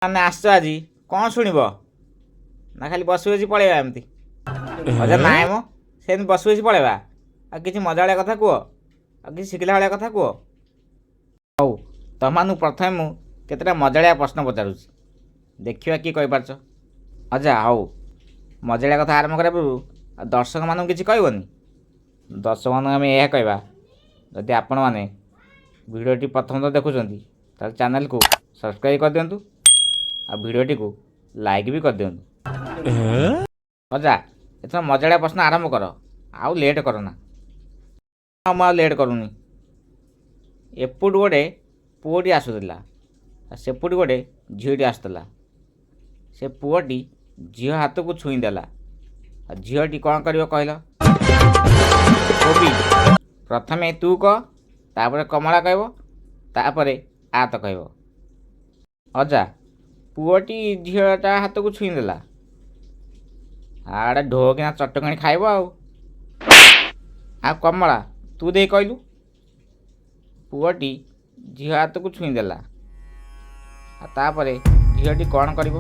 ଆମେ ଆସିଛ ଆଜି କ'ଣ ଶୁଣିବ ନା ଖାଲି ବସି ବସି ପଳେଇବା ଏମିତି? ଅଜା, ନାଇଁ ମ, ସେମିତି ବସି ବସି ପଳେଇବା। ଆଉ କିଛି ମଜାଳିଆ କଥା କୁହ, ଆଉ କିଛି ଶିଖିଲା ଭଳିଆ କଥା କୁହ। ହଉ, ତମମାନଙ୍କୁ ପ୍ରଥମେ ମୁଁ କେତେଟା ମଜାଳିଆ ପ୍ରଶ୍ନ ପଚାରୁଛି, ଦେଖିବା କିଏ କହିପାରୁଛ। ଅଜା, ହଉ, ମଜାଳିଆ କଥା ଆରମ୍ଭ କରିବା ପୂର୍ବରୁ ଆଉ ଦର୍ଶକମାନଙ୍କୁ କିଛି କହିବନି? ଦର୍ଶକମାନଙ୍କୁ ଆମେ ଏହା କହିବା, ଯଦି ଆପଣମାନେ ଭିଡ଼ିଓଟି ପ୍ରଥମଥର ଦେଖୁଛନ୍ତି, ତାହେଲେ ଚ୍ୟାନେଲକୁ ସବସ୍କ୍ରାଇବ୍ କରିଦିଅନ୍ତୁ ଆଉ ଭିଡ଼ିଓଟିକୁ ଲାଇକ୍ ବି କରିଦିଅନ୍ତୁ। ଅଜା, ଏଥର ମଜାଳିଆ ପ୍ରଶ୍ନ ଆରମ୍ଭ କର, ଆଉ ଲେଟ୍ କର ନା। ହଁ, ମୁଁ ଆଉ ଲେଟ୍ କରୁନି। ଏପଟୁ ଗୋଟେ ପୁଅଟି ଆସୁଥିଲା ଆଉ ସେପଟୁ ଗୋଟେ ଝିଅଟି ଆସୁଥିଲା। ସେ ପୁଅଟି ଝିଅ ହାତକୁ ଛୁଇଁ ଦେଲା ଆଉ ଝିଅଟି କ'ଣ କରିବ କହିଲ? କୋବି, ପ୍ରଥମେ ତୁ କହ, ତାପରେ କମଳା କହିବ, ତାପରେ ଆତ କହିବ। ଅଜା, ପୁଅଟି ଝିଅଟା ହାତକୁ ଛୁଇଁ ଦେଲା, ଆଡ଼େ ଢୋକିନା ଚଟକଣି ଖାଇବ। ଆଉ କମଳା, ତୁ ଦେଇ କହିଲୁ, ପୁଅଟି ଝିଅ ହାତକୁ ଛୁଇଁ ଦେଲା ଆଉ ତାପରେ ଝିଅଟି କ'ଣ କରିବ?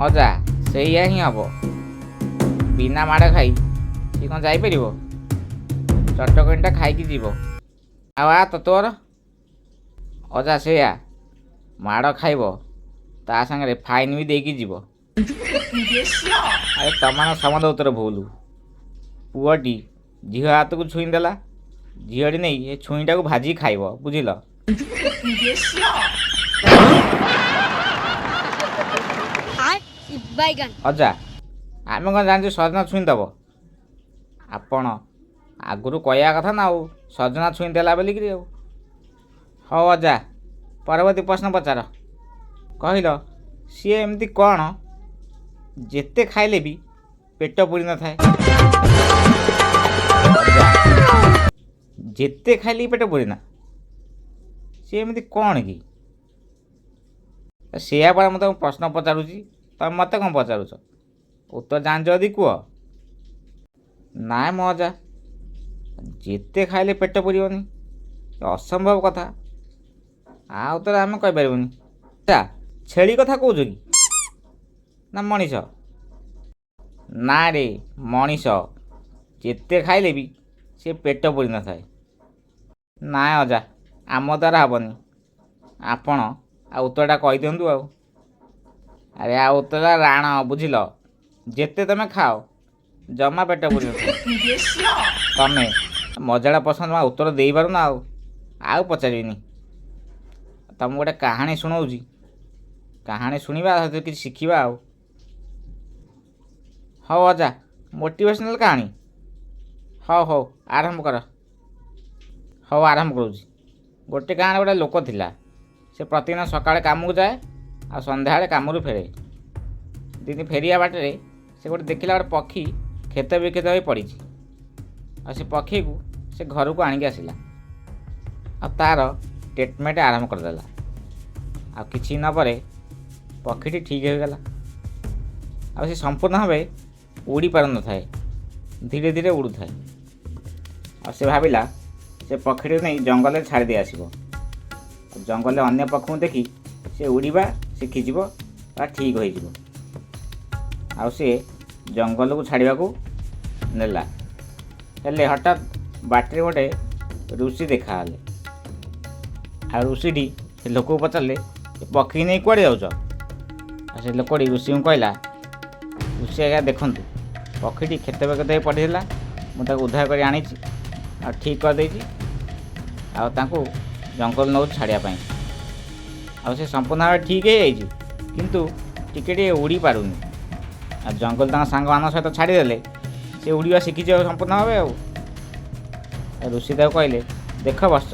ଅଜା, ସେଇଆ ହିଁ ହବ। ବିନା ମାଡ଼ ଖାଇ ସିଏ କ'ଣ ଯାଇପାରିବ? ଚଟକଣିଟା ଖାଇକି ଯିବ। ଆଉ ଆ ତ ତୋର? ଅଜା, ସେଇଆ, ମାଡ଼ ଖାଇବ, ତା ସାଙ୍ଗରେ ଫାଇନ୍ ବି ଦେଇକି ଯିବ। ଆରେ, ତମାନ ସମସ୍ତ ଉତ୍ତର ଭୁଲ। ପୁଅଟି ଝିଅ ହାତକୁ ଛୁଇଁ ଦେଲା, ଝିଅଟି ନେଇ ଏ ଛୁଇଁଟାକୁ ଭାଜିକି ଖାଇବ, ବୁଝିଲ? ବାଇଗଣ। ଅଜା, ଆମେ କ'ଣ ଜାଣିଛୁ ସଜନା ଛୁଇଁ ଦେବ? ଆପଣ ଆଗରୁ କହିବା କଥା ନା ଆଉ, ସଜନା ଛୁଇଁ ଦେଲା ବୋଲିକିରି। ଆଉ ହଉ ଅଜା, ପରବର୍ତ୍ତୀ ପ୍ରଶ୍ନ ପଚାର। କହିଲ, ସିଏ ଏମିତି କ'ଣ ଯେତେ ଖାଇଲେ ବି ପେଟ ପୁରି ନଥାଏ? ଅଜା, ଯେତେ ଖାଇଲେ ବି ପେଟ ପୁରି ନା, ସିଏ ଏମିତି କ'ଣ କି? ସେଇଆ ପରା ମୁଁ ତମକୁ ପ୍ରଶ୍ନ ପଚାରୁଛି, ତମେ ମୋତେ କ'ଣ ପଚାରୁଛ? ଉତ୍ତର ଜାଣିଛ ଯଦି କୁହ। ନାଇଁ ମୋ ଅଜା, ଯେତେ ଖାଇଲେ ପେଟ ପୁରିବନି, ଏ ଅସମ୍ଭବ କଥା। ଆଉ ତ ଆମେ କହିପାରିବୁନି। ଆଚ୍ଛା, ଛେଳି କଥା କହୁଛ କି ନା ମଣିଷ? ନା ରେ, ମଣିଷ ଯେତେ ଖାଇଲେ ବି ସେ ପେଟ ପୁରି ନଥାଏ। ନାଇଁ ଅଜା, ଆମ ଦ୍ୱାରା ହେବନି, ଆପଣ ଆଉ ଉତ୍ତରଟା କହିଦିଅନ୍ତୁ। ଆଉ ଆରେ, ଆଉ ଉତ୍ତରଟା ରାଣ, ବୁଝିଲ? ଯେତେ ତମେ ଖାଅ, ଜମା ପେଟ ପୁରି ନଥାଏ। ତମେ ମଜାଳିଆ ପ୍ରଶ୍ନ ଜମା ଉତ୍ତର ଦେଇପାରୁନ। ଆଉ ପଚାରିବିନି। ତମକୁ ଗୋଟେ କାହାଣୀ ଶୁଣଉଛି, କାହାଣୀ ଶୁଣିବା, ସେଥିରୁ କିଛି ଶିଖିବା। ଆଉ ହଉ ଅଜା, ମୋଟିଭେସନାଲ୍ କାହାଣୀ। ହଉ ହଉ, ଆରମ୍ଭ କର। ହଉ, ଆରମ୍ଭ କରୁଛି। ଗୋଟେ ଗାଁରେ ଗୋଟେ ଲୋକ ଥିଲା। ସେ ପ୍ରତିଦିନ ସକାଳେ କାମକୁ ଯାଏ ଆଉ ସନ୍ଧ୍ୟାବେଳେ କାମରୁ ଫେରେ। ଦିନେ ଫେରିବା ବାଟରେ ସେ ଗୋଟେ ଦେଖିଲା, ଗୋଟେ ପକ୍ଷୀ କ୍ଷତ ବିକ୍ଷତ ହୋଇ ପଡ଼ିଛି। ଆଉ ସେ ପକ୍ଷୀକୁ ସେ ଘରକୁ ଆଣିକି ଆସିଲା ଆଉ ତା'ର ଟ୍ରିଟମେଣ୍ଟ ଆରମ୍ଭ କରିଦେଲା। ଆଉ କିଛି ଦିନ ପରେ ପକ୍ଷୀଟି ଠିକ୍ ହୋଇଗଲା। ଆଉ ସେ ସମ୍ପୂର୍ଣ୍ଣ ଭାବେ ଉଡ଼ି ପାରୁନଥାଏ, ଧୀରେ ଧୀରେ ଉଡ଼ୁଥାଏ। ଆଉ ସେ ଭାବିଲା, ସେ ପକ୍ଷୀଟିକୁ ନେଇ ଜଙ୍ଗଲରେ ଛାଡ଼ି ଦେଇ ଆସିବ। ଆଉ ଜଙ୍ଗଲରେ ଅନ୍ୟ ପକ୍ଷୀଙ୍କୁ ଦେଖି ସେ ଉଡ଼ିବା ଶିଖିଯିବ ବା ଠିକ୍ ହୋଇଯିବ। ଆଉ ସେ ଜଙ୍ଗଲକୁ ଛାଡ଼ିବାକୁ ନେଲା। ହେଲେ ହଠାତ୍ ବାଟରେ ଗୋଟେ ଋଷି ଦେଖାହେଲେ। ଆଉ ଋଷିଟି ସେ ଲୋକକୁ ପଚାରିଲେ, "ଏ ପକ୍ଷୀ ନେଇ କୁଆଡ଼େ ଯାଉଛ?" ଆଉ ସେ ଲୋକଟି ଋଷିଙ୍କୁ କହିଲା, "ଋଷି ଆଜ୍ଞା, ଦେଖନ୍ତୁ, ପକ୍ଷୀଟି କ୍ଷତ ବିକ୍ଷତ ହୋଇ ପଡ଼ିଥିଲା, ମୁଁ ତାକୁ ଉଦ୍ଧାର କରି ଆଣିଛି ଆଉ ଠିକ୍ କରିଦେଇଛି ଆଉ ତାଙ୍କୁ ଜଙ୍ଗଲ ନେଉଛି ଛାଡ଼ିବା ପାଇଁ। ଆଉ ସେ ସମ୍ପୂର୍ଣ୍ଣ ଭାବେ ଠିକ୍ ହେଇଯାଇଛି, କିନ୍ତୁ ଟିକେ ଟିକେ ଉଡ଼ି ପାରୁନି। ଆଉ ଜଙ୍ଗଲ ତାଙ୍କ ସାଙ୍ଗମାନଙ୍କ ସହିତ ଛାଡ଼ିଦେଲେ ସେ ଉଡ଼ିବା ଶିଖିଯିବ ସମ୍ପୂର୍ଣ୍ଣ ଭାବେ।" ଆଉ ଋଷି ତାକୁ କହିଲେ, "ଦେଖ ବତ୍ସ,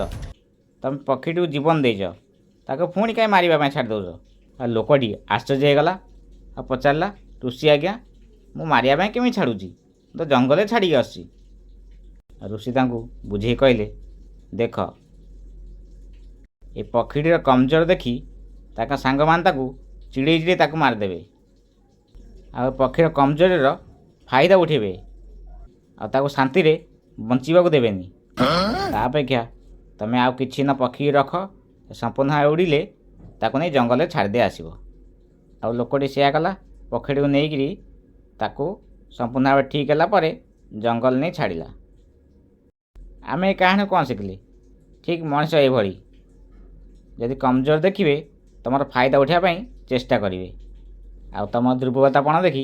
ତମେ ପକ୍ଷୀଟିକୁ ଜୀବନ ଦେଇଛ, ତାକୁ ପୁଣି କାହିଁ ମାରିବା ପାଇଁ ଛାଡ଼ି ଦେଉଛ?" ଆଉ ଲୋକଟି ଆଶ୍ଚର୍ଯ୍ୟ ହେଇଗଲା ଆଉ ପଚାରିଲା, "ଋଷି ଆଜ୍ଞା, ମୁଁ ମାରିବା ପାଇଁ କେମିତି ଛାଡ଼ୁଛି? ମୁଁ ତ ଜଙ୍ଗଲରେ ଛାଡ଼ିକି ଆସୁଛି।" ଆଉ ଋଷି ତାଙ୍କୁ ବୁଝେଇ କହିଲେ, "ଦେଖ, ଏ ପକ୍ଷୀଟିର କମଜୋର ଦେଖି ତାଙ୍କ ସାଙ୍ଗମାନେ ତାକୁ ଚିଡ଼େଇ ଚିଡ଼େଇ ତାକୁ ମାରିଦେବେ ଆଉ ପକ୍ଷୀର କମଜୋରିର ଫାଇଦା ଉଠେଇବେ ଆଉ ତାକୁ ଶାନ୍ତିରେ ବଞ୍ଚିବାକୁ ଦେବେନି। ତା ଅପେକ୍ଷା ତମେ ଆଉ କିଛି ଦିନ ପକ୍ଷୀ ରଖ, ସମ୍ପୂର୍ଣ୍ଣ ଭାବେ ଉଡ଼ିଲେ ତାକୁ ନେଇ ଜଙ୍ଗଲରେ ଛାଡ଼ିଦେଇ ଆସିବ। ଆଉ ଲୋକଟି ସେୟା କଲା। ପକ୍ଷୀଟିକୁ ନେଇକିରି ତାକୁ ସମ୍ପୂର୍ଣ୍ଣ ଭାବେ ଠିକ୍ ହେଲା ପରେ ଜଙ୍ଗଲ ନେଇ ଛାଡ଼ିଲା। ଆମେ ଏ କାହାଣୀ କ'ଣ ଶିଖିଲେ? ଠିକ୍ ମଣିଷ ଏଇଭଳି, ଯଦି କମଜୋର ଦେଖିବେ, ତୁମର ଫାଇଦା ଉଠାଇବା ପାଇଁ ଚେଷ୍ଟା କରିବେ ଆଉ ତୁମ ଦୁର୍ବଳତାପଣ ଦେଖି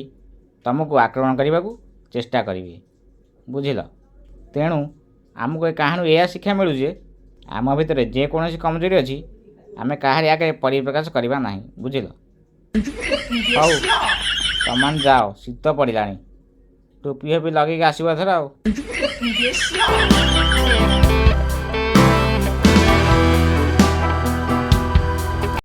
ତୁମକୁ ଆକ୍ରମଣ କରିବାକୁ ଚେଷ୍ଟା କରିବେ, ବୁଝିଲ? ତେଣୁ ଆମକୁ ଏ କାହାଣୀରୁ ଏଇଆ ଶିକ୍ଷା ମିଳୁଛି ଯେ ଆମ ଭିତରେ ଯେକୌଣସି କମଜୋରି ଅଛି, ଆମେ କାହାରି ଆଗରେ ପରିପ୍ରକାଶ କରିବା ନାହିଁ, ବୁଝିଲ? ହଉ, ତମମାନେ ଯାଅ, ଶୀତ ପଡ଼ିଲାଣି। ଟୋପି ଫୋପି ଲଗେଇକି ଆସିବ ଏଥର ଆଉ।